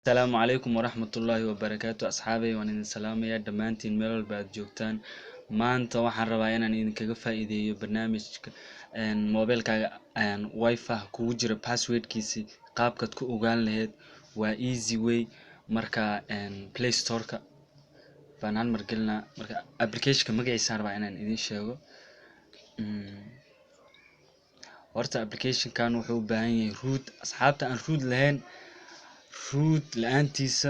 Asalaamu calaykum waraxmatullaahi wabarakaatu. Asxaabay, waan idin salaamayaa dhammaantiin meel walba aad joogtaan. Maanta waxaan rabaa inaan idinkaga faa'iideeyo barnaamijka mobilkaaga Wifi kugu jira passwordkiisi qaabkaad ku ogaan lahayd. Waa easy way. Marka Play Store-ka baan hal mar gelinaa. Marka applicationka magaciisa rabaa inaan idin sheego. Horta applicationkan wuxuu u baahan yahay root. Asxaabta aan root lahayn, root la-aantiisa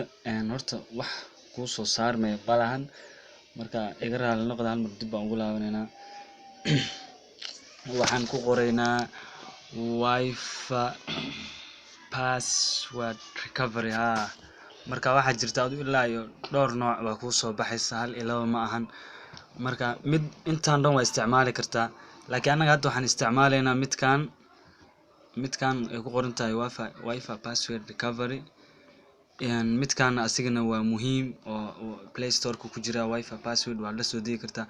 horta wax kuu soo saarmaya malahan. Marka iga raali noqda, hal mar dib baan ugu laabanaynaa. Waxaan ku qoraynaa Wifi password recovery. Haa, marka waxaa jirta adu ilaa iyo dhowr nooc baa kuu soo baxaysa, hal iyo laba ma ahan. Marka mid intaan dhan waa isticmaali kartaa, laakiin annaga hadda waxaan isticmaalaynaa midkan ay ku qoran tahay Wifi password recovery. Midkan asigana waa muhiim oo Play Store-ka ku jira. Wifi password waa la soo degi kartaa.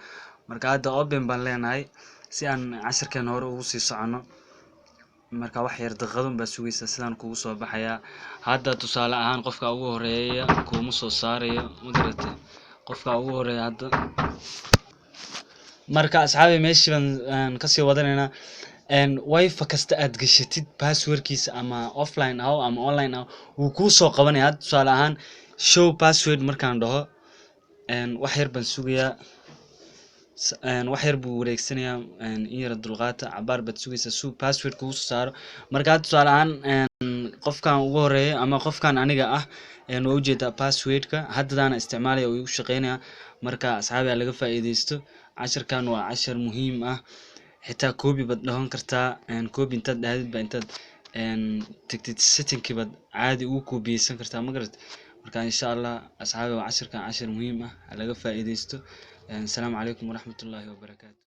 Marka hadda open baan leenahay si aan cashirkeena hore ugu sii soconno. Marka wax yar daqiiqadun baa sugaysa, sidaan kugu soo baxayaa. Hadda tusaale ahaan qofka ugu horeeya kuma soo saarayo, ma garatay? Qofka ugu horeeya hadda. Marka asxaabi, meeshii baan kasii wadanaynaa. Wifi kasta aad gashatid passwordkiisa, ama offline ahaw ama online ahaw, wuu kuu soo qabanaya. Hadda tusaale ahaan show password markaan dhaho, wax yar baan sugayaa, wax yar buu wareegsanayaa. In yara dulqaata, cabaar baad sugaysaa suu password kugu soo saaro. Marka hadda tusaale ahaan qofkan ugu horeeya ama qofkan aniga ah waa ujeedaa passwordka haddadaana isticmaalaya oo igu shaqeynaya. Marka asxaabi, ha laga faa'iideysto cashirkan, waa cashar muhiim ah. Xitaa copy baad dhahan kartaa. Copy intaad dhahdid ba intaad tagtid settingkii baad caadi ugu koobiyeysan kartaa, ma garat? Marka insha Allah asxaabi, waa cashirkan cashir muhiim ah, ha laga faa'iideysto. Asalaamu calaykum waraxmatullaahi wabarakaatu.